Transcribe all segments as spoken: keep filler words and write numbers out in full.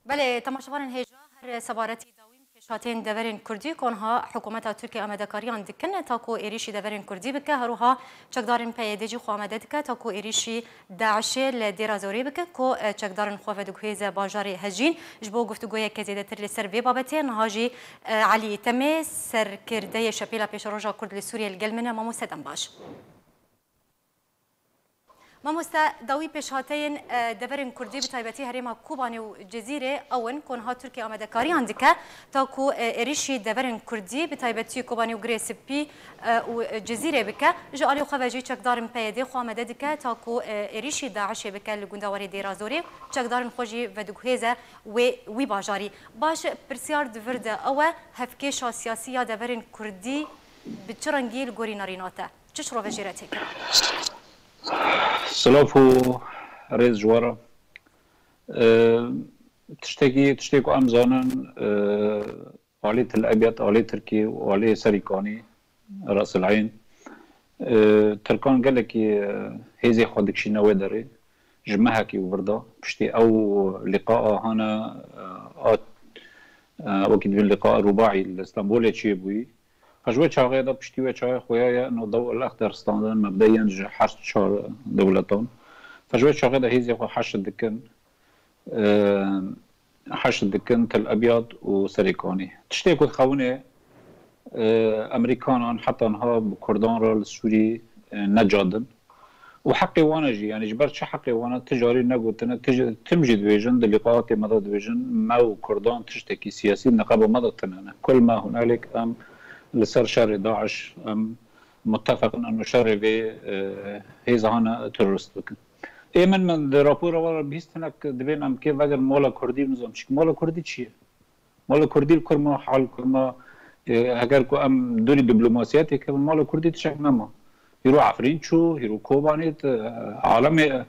Belê, temaşevanên hêja, her sebaretî dawîn pêşhateyên deverên Kurdî ku niha hikûmeta Tirkiyê amadekariyan dikin ta ku êrîşî deverên Kurdî bike, her wiha çekdarên P Y D jî xwe amade dike ta ku êrîşî DAIŞê li Dêra Zorê bikin ku, e, çekdarên xwe vediguhêze bajarê Hejîn. Ji bo guftûgoyeke zêdetir li ser vê babetê niha jî, e, Elî Temê, serkirdeyê Şepêla Pêşeroja Kurd li Sûriyê li gel min e. Mamoste, dem baş. Mamoste, dawî pêşhateyên, e, deverên Kurdî, bi taybetî herêma Kobanê û Cizîrê ew in ku niha Tirkiye amadekariyan dike ta ku, e, êrîşî deverên Kurdî, bi taybetî Kobanê û Girê Spî, e, û Cizîrê bike. Ji alî xwe ve jî çekdarên P Y D xwe amade dike ta ku, e, êrîşî DAIŞê bike li gundewarê Dêra Zorê, çekdarên xwe jî vediguhêze wê, wî bajarî. Baş, pirsyar di vir de ew e, hevkêşa siyasî ya deverên Kurdî bi çi rengî li gorî nerîna te? Çi şirove jê re tê kirin? Silav û rêz ji we re. E, tiştekî, tiştê ku em zanin, e, alê Til Ebyad, alê Tirkî û alê Serîkanî, Ras El Eyn, e, Tirkan gelekî, e, hêzê xwe dikişîne wê derê. Ji mehekî û vir de, piştî ew lîqaa hane, e, a, e, wekî dibên lîqaa Rûbaî li Stenbolê çêbûyî. Fe ji wê çaxê de, piştî wê çaxê xuya ye, no dew el exder standin, mebdeyen ji her çar dewletan. Fe ji wê çaxê de hêzê xwe heşt dikin, e, heşt dikin Tel Ebyad û Serêkanî. Tiştê ku dixewinê, e, Emerîkanan heta niha bi Kurdan re li Sûrî, e, necadin. Û heqê wan e jî, yanî ji ber çi heqê wan e, ti carî negotine, ti ji, tim jî dibêjin, di lîqaatê me de dibêjin, me û Kurdan tiştekî siyasî di neqeba me de tune ne. Kul ma hunalek em li ser şerê DAIŞ, em muttefeq in, em li şerê vê, e, hêzahana terorist bikin. Ê min, min di rapora we re bihîst hinek dibên em kê vegerin mala Kurdî, nizam çik. Mala Kurdî çi ye? Mala Kurdî li kurma, hal kurma, e, heger ku em dûrî diplomasiyetê kevin, mala Kurdî tiştek nema. Hîro Efrîn çû, hîro Kobanê, e, alemê,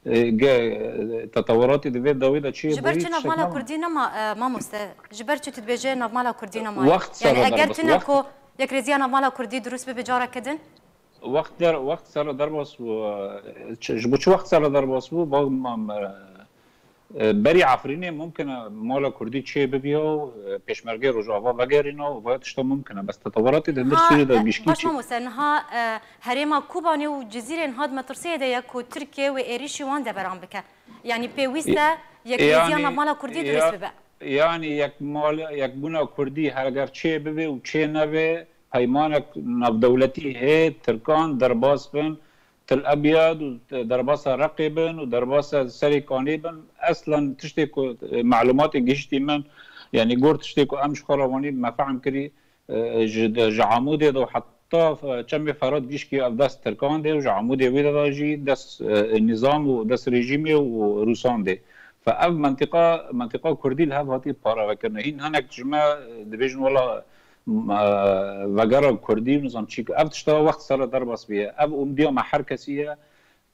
e, ge, e, teteweratê di vê dawî de çi ye? Ji ber çi navmala Kurdî nema, e, mamoste? Ji ber çi tu dibêje navmala Kurdî nema? Wext Yani sera eger derbas, tune wext ku yekrêziya navmala Kurdî dirust bibe careke din? Wext der, wext sera derbas bû, e, çi, ji bo çi wext sera derbas bû? Bag mam, e, E, berî Efrînê mumkin e mala Kurdî çê bibiya û, e, pêşmergê Rojava vegerîna û vaya tişta mumkin e. Bes teteweratê di hundir Sûriyê de gişkî baş çê. Mamoste, niha, e, herêma Kobanê û Cizîrê niha di metirsiyê de ye ku Tirkiye wê êrîşî wan deveran bike. Yanî pêwîst e yekrêziya navmala Kurdî dirust bibe. Yanî yek mal, yekbûna Kurdî heger çê bibe û çê nebe, peymanek navdewletî hê Tirkan derbas bin, Til Ebyad û derbasa Reqê bin û derbasa Serê Kanê bin, eslen tiştê ku, e, melumatê gihiştî min, yanî gor tiştê ku em ji xwe re wanî me fehm kirî, e, ji, ji Amûdê de û heta, e, çemê Ferat gişkî ev dest Tirkan dê û ji Amûdê wî de da jî dest, e, nîzam û dest rejîmê û Rûsan dê. Fe ev mentiqa, mentiqa Kurdî li hev hatî paravekirin. Hîn hinek ji me, e, dibêjin wela, m-, e, vegera Kurdî û nizam çî. Ev tişta wext sera derbas bûye. Ev umdiya me her kesî ye,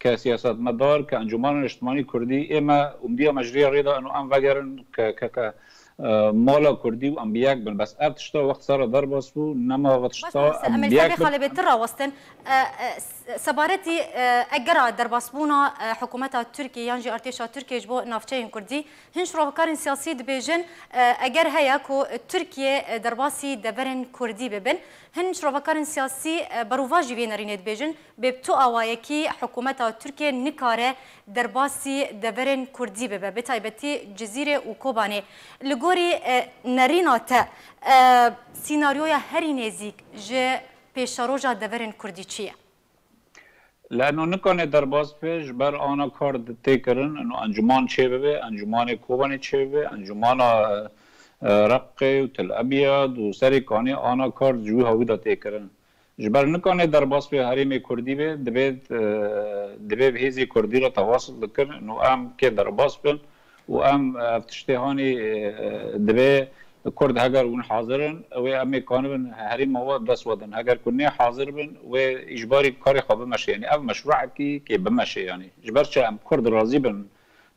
ke siyasetmedar, ke Encûmena Niştimanî Kurdî, ê me umdiya me ji rê rê de eno em vegerin ke, ke, ke, e, mala Kurdî û em bi yek bin. Bes ev tişta wext sera derbas bû, nema ev tişta em bi yek bin. Xalê bê tu rawestin. E, e, s-, sebaretî, e, egera derbasbûna, e, hikûmeta Tirkiyê yan jî artêşa Tirkiyê ji bo navçeyên Kurdî, hin şirovekarên siyasî dibêjin, e, eger heye ku Tirkiye, e, derbasî deverên Kurdî bibin. Hin şirovekarên siyasî, e, berovajî vê nerînê dibêjin, bê bi tu awayekî hikûmeta Tirkiye nikare derbasî deverên Kurdî bibe, bi taybetî Cizîrê û Kobanê. Li gorî, e, nerîna te, e, sînaryoya herî nêzîk ji pêşeroja deverên Kurdî çi ye? Li eno nikane derbas be, ji ber ana kar tê kirin, eno encûman çê bibe, encûmanê Kobanê çê bibe, encûmana, e, Reqê û Til Ebyad û Serê Kanê ana kar ji wî hawî de tê kirin. Ji ber nikane derbas be herêmê Kurdî be, divê, e, divê bi hêzê Kurdî re tewasul dikin û em kê derbas bin û em, e, ev tiştê hanî, e, divê Kurd heger hûn hazir in, wê em ê kanibin herêma we dest we din. Heger ku nê hazir bin, wê îjbarî karê xwe bimeşe. Yanî ev meşruekî kê bimeşe yanî. Ji ber çi em Kurd razî bin,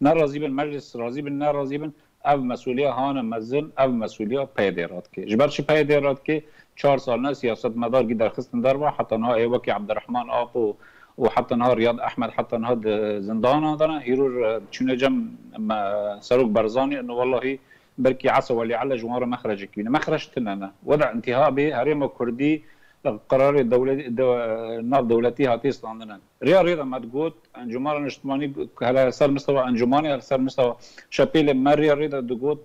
nerazî bin, meclis razî bin, nerazî bin, ev mesûliya hane mezin, ev mesûliya P Y D radikê. Ji ber çi P Y D radikê? Çar sal ne siyasetmedar gî derxistin derva, heta niha ê wekî Abdurrahman Apo û heta niha Riyad Ehmed heta niha di zindana de ne. Hîro re çûne cem me Serok Barzanî, ino wellahî belkî esa welî ele ji wan re mexrecek bîne. Mexrec tune ne. Weda întiha bê herêma Kurdî qirarê dewle-, de-, nav dewletî hatiye standine. Riya rê de me digot, Encûmena Niştimanî hele ser mistewa encûmanê, hele ser mistewa şepêlê me riya rê de digot,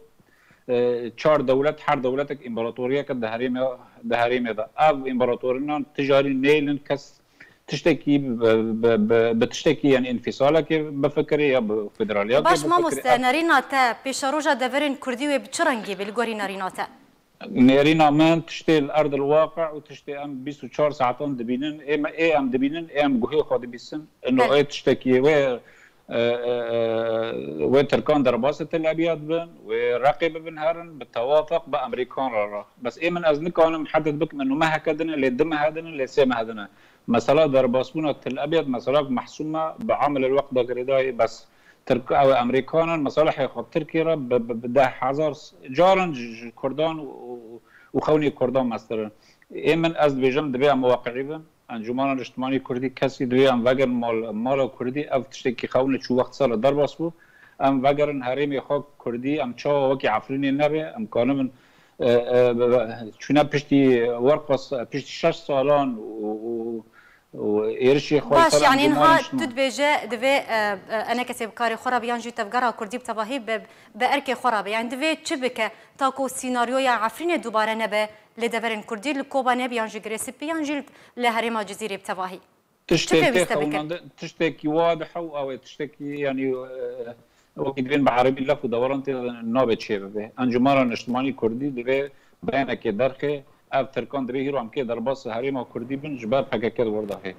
e, çar dewlet, her dewletek împaratoriyeke di herêmê, di herêmê de. Ev împaratorinan tijarî nêlin kes tiştekî bi, bi, bi, bi tiştekî, yani înfîsalekê bifikirê ya bi federaliyakê Baş bifikirê. Mamoste, nerîna te pêşeroja deverên Kurdî wê bi çi rengî be li gorî nerîna te? Nêrîna min tiştê li erdil waqi û tiştê em bîst û çar saetan dibînin, ê me, ê em dibînin, ê em guhê xwe dibîsin. Ino Belê. Ê tiştekî wê, e, e, e, wê Tirkan derbasê Tel Ebiyad bin, wê Reqê bibin herin, bi tewafaq bi Emerîkan re re. Bes ê min ez nikanim hedid bikim, ino meheke din e, lê du mehe din e, lê sê mehe din e. Mesela derbasbûna Tel Ebiyad, mesela mehsûm e, bi amil el weqt de girêdayî, bes Tirk, ew Emerîkanan mesalihê xwe bi Tirkiyê re bi, bi, bi deh hezar caran ji, ji Kurdan û, û, û xewnî Kurdan mestir in. Ê min ez dibêjim, divê em waqiî bin. Encûmena Niştimanî Kurdî kesî divê em vegerin mal, mala Kurdî. Ev tiştekî xewin e, çû wext sala derbas bû. Em vegerin herêmê xwe Kurdî, em çawa wekî Efrînê nebe, em kanibin, e, e, be, be, çûne piştî werqas, piştî şeş salan û, û, û êrişê xwe Baş, ser yani niha encûmana tu dibêje divê, e, e, enekesê bi karê xwe re be yan jî tevgera Kurdî bi tevahî bi, bi erkê xwe re be. Yani divê çi bike ta ku sînaryoya Efrînê dubare nebe lê deverên Kurdî li Kobanê be yan jî Girê Spî yan jî li herêma Cizîrê bi tevahî? Çi Tiştê tê pêwîst e bikin? Xewnandin, tiştekî wadih e û ew ê tiştekî, yani, e, wekî dibên bi erebî lef û dewaran tê de nabe çêbibe. Encûmena Niştimanî Kurdî divê beyanekê derxê, ev Tirkan divê hîro em kê derbas herêma Kurdî bin, ji ber P K K di wir de hê.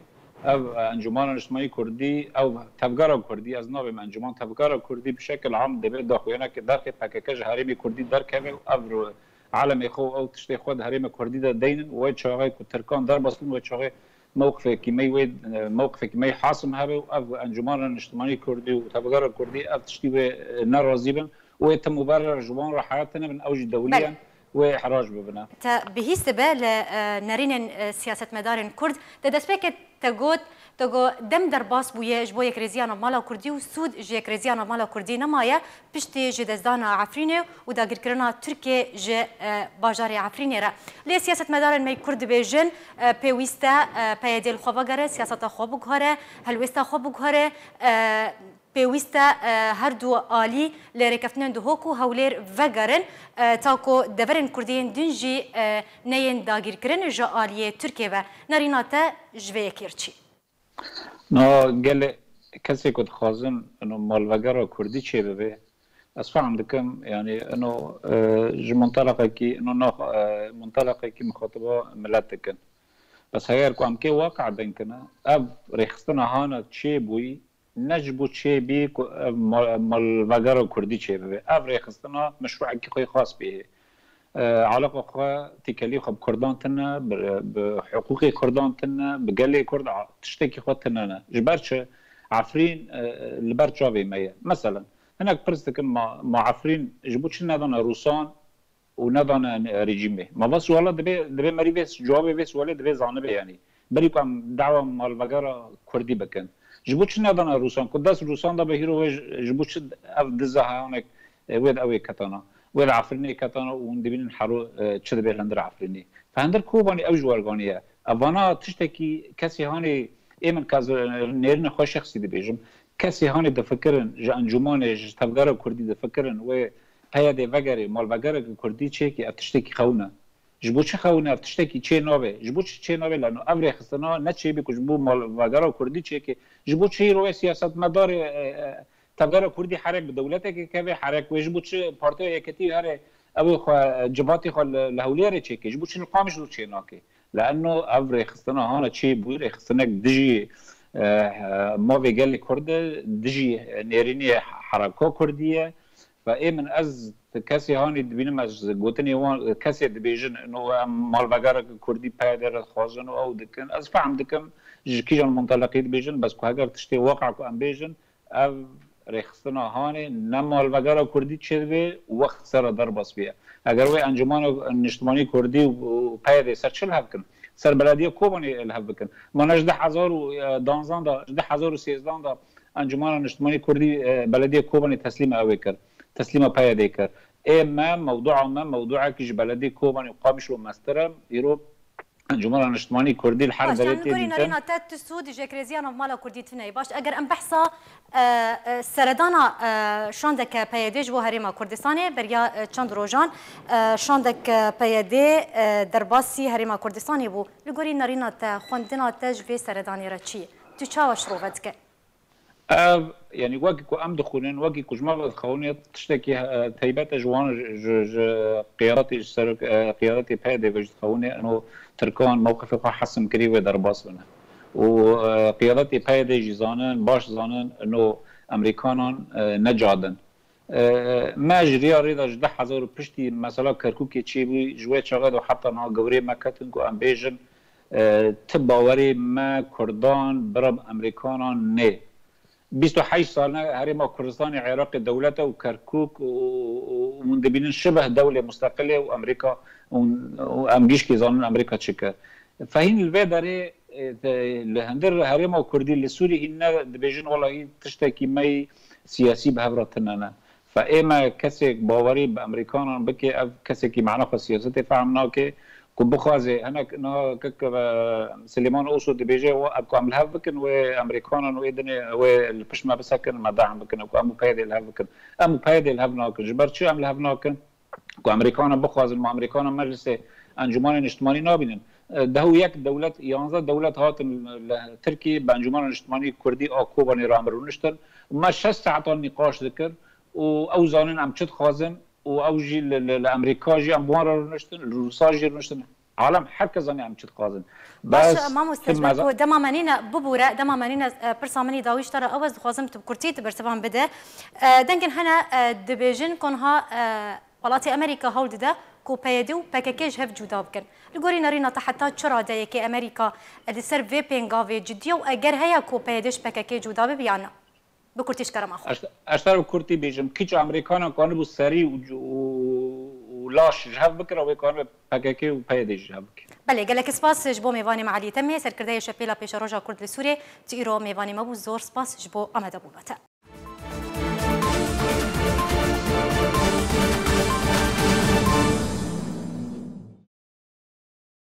Ev, e, Encûmena Niştimanî Kurdî, ew tevgera Kurdî, ez nabêm encûman, tevgera Kurdî bi şekil am divê daxuyanekê derxê, P K K ji herêmê Kurdî derkeve û ev ro-, alemê xwe û ew tiştê xwe di herêmê Kurdî de deynin, wê çaxê ku Tirkan derbas bin, wê çaxê mewqifekî me wê, e, mewqifekî me hasim hebe û ev Encûmana Niştimanî Kurdî û Tevgera Kurdî ev tiştî wê, e, nerazî bin û wê tim û ber re ji wan re heyat tine bin, ew jî dewliyen Belê. Wê ihrac bibine. Te bihîstibe li, e, nerînên, e, siyasetmedarên Kurd de destpêkê te got, te got dem derbas bûye ji bo yekrêziya navmala Kurdî û sûd ji yekrêziya navmala Kurdî nemaye, piştî ji destdana Efrînê û dagirkirina Tirkiyê ji, e, bajarê Efrînê re. Lê siyasetmedarên me Kurd dibêjin, e, pêwîst e, e, P Y D li xwe vegere, siyaseta xwe biguhere, helwêsta xwe biguhere, e, pêwîst e, e, her du alî li rêkeftinên Duhok û Hewlêr vegerin, e, ta ku deverên Kurdî yên din jî, e, neyên dagîrkirin ji aliyê Tirkiyê ve. Nerîna te ji vê yekê re çi? Na gelê kesê ku dixwazin ino malvegera Kurdî çêbibe, ez fehm dikim, yani ino, e, ji munteleqekî, ino nax-, e, munteleqekî mixatiba milet dikin. Bes heger ku em kê waqe bin kine, ev rêxistina hana çêbûyî ne ji bo çêbî ku ev mal-, malvegera Kurdî çêbibe. Ev rêxistina meşruekî xwe xas bihê. E, alaqa xwe, têkelî xwe bi Kurdan tine, bi, bi hiqûqê Kurdan tine, bi gelê Kurd a, tiştekî xwe tine ne. Ji ber çi? Efrîn, e, li ber çavê me ye. Meselen, hinek pirs dikin, ma, ma Efrîn ji bo çi nedane Rûsan û nedane rejîmê? Ma va suala divê, divê merî vê cewabê vê sualê divê zanibe, yanî. Berî ku em dawa malvegera Kurdî bikin. Ji bo çi nedane Rûsan? Ku dest Rûsan de be hîro wê ji, ji bo çi ev diza heyanek, e, wê de ew ê ketana. Wê de Efrînê ketana û hûn dibînin hero, e, çi dibe li hundir Efrînê. Fe hundir Kobanî ew ji werganî ye. Ev vana tiştekî kesê hanê ê min kez, e, nêrîna xwe şexsî dibêjim. Kesê hanê difikirin, ji encûmanê, ji tevgera Kurdî difikirin, wê P Y D vegerê, malvegereke Kurdî çêkê, ev tiştekî xewin e. Ji bo çi xewin e? Ev tiştekî çê nabe. Ji bo çi çê nabe? Lano ev rêxistina ne çêbî ku ji bo malvegera Kurdî çêkê. Ji bo çi îro wê siyasetmedarê, e, e, tevgera Kurdî herek bi dewletekê keve herek wê? Ji bo çi Partiya Yeketî here ew ê xwe, e, civatê xwe li, li Hewlêrê çêkê? Ji bo çi li Qamişlo çê nake? Leano ev rêxistina hana çê bû, rêxistinek dijî, e, e, mavê gelê Kurd e, dijî nêrînê hereka Kurdî ye. Ve ê min ez kesê hanê dibînim, ez gotinê wan, kesê dibêjin, no em malvegereke Kurdî P Y D re dixwazin û ew dikin. Ez fehm dikim ji kîjan munteleqî dibêjin, bes ku heger tiştê waqe ku em bêjin, ev rêxistina hanê ne malvegera Kurdî çêdibe û wext ser re derbas bûye. Eger wê Encûmana Niştimanî Kurdî û, û P Y D ser çi li hev kin? Ser belediya Kobanê li hev bikin. Ma ne ji du hezar û danzan de, ji du hezar û sêzdan de Encûmena Niştimanî Kurdî, e, belediya Kobanê teslîma ew ê kir. Teslîma P Y D kir. Ê me, mewdua me, mewduekî ji belediya Kobanê û Qamişlo mestir e. Îro Encûmena Niştimanî Kurdî li her Baş, derê yani tê gorî dîtin. Narîna te tu sûd ji yekrêziya navmala Kurdî tune ye. Baş, eger em behsa, e, e, seredana, e, şandeke P Y D ji bo Herêma Kurdistanê, beriya, e, çend rojan, e, şandeke P Y D, e, derbasî Herêma Kurdistanê bû. Li gorî narîna te, xwendina te ji vê seredanê re çi ye? Tu çawa şirove dike? Ev, yani wekî ku em dixwînin, wekî ku ji me ve dixewinê, tiştekî, e, taybet e ji wan, ji, ji, ji qiyadatê, ji serok, e, qiyadatê P Y D ve jî dixewinê, eno Tirkan mewqifê xwe hesim kirî wê derbas bine. Û, e, qiyadatê P Y D jî zanin, baş zanin, eno Amerîkanan, e, necadin. E, me ji riya rê de ji du hezar û piştî mesela Kerkûkê çêbû, ji wê çaxê de heta niha gewrê me ketin ku em bêjin, e, ti bawerê me Kurdan bira bi Amerîkanan nê. Bîst û heşt sal ne Herêma Kurdistanê Iraqê dewlet e û Kerkûk û, û, û hûn dibînin şibeh dewlê musteqilê û Amerîka û, û em gişkî zanin Amerîka çi kir. Fehîn li vê derê, e, te, li hundir Herêma Kurdî li Sûrî hîn ne dibêjin wela hîn tiştekî me yî siyasî bi hev re tune ne. Fe ê me kesek bawerî bi Amerîkanan bike, ev kesekî mana xwe siyasetê fehm nake. Ku bixwaze, hinek niha kek, e, Silêman Oso dibêje, we, ku em li hev bikin, wê Amerîkanan wê dinê, wê li pişt me bisekin, me dehm bikin, ku em û P Y D li hev bikin. Em û P Y D li hev nakin. Ji ber çi em li hev nakin? Ku Amerîkanan bixwazin, me Amerîkanan meclisê Encûmanê Niştimanî nabînin. E, deh û yek dewlet, yanzdeh dewlet hatin li Tirkiyê bi Encûmena Niştimanî Kurdî a Kobanê re em rûniştin. Me şeş saetan nîqaş dikir û ew zanin em çi dixwazin û ew jî li, li, li Amerîka jî em bi wan re rûniştin, li Rûsa jî rûniştin. Alem her kes zanî em çi dixwazin. Baş, Bes mamoste, ji ber ku dema me nîne, bibûre, dema me nîne, e, pirsa min î dawî ji te re ew, ez dixwazim tu bi kurtî tu bersivan bide. E, dengên hene, e, dibêjin ku niha, e, welatê Amerîka hewl dide ku P Y D û P K K ji hev cuda bikin. Li gorî nerîna te heta çi radeyekê Amerîka, e, li ser vê pêngavê cidî ye û eger heye ku P Y D ji P K K cuda bibe yan na? Bi kurtî ji kerema xwe. Ez, ez te bi kurtî bêjim, kîç Amerîkanan kanibû serî û, û, û laş ji hev bikira, wê kanibe P K K û P Y D ji hev bike. Belê, gelek spas ji bo mêvanê me Elî Temê, serkirdeyê Şepêla Pêşeroja Kurd li Sûriyê. Tu îro mêvanê me bû, zor spas ji bo amadebûna te.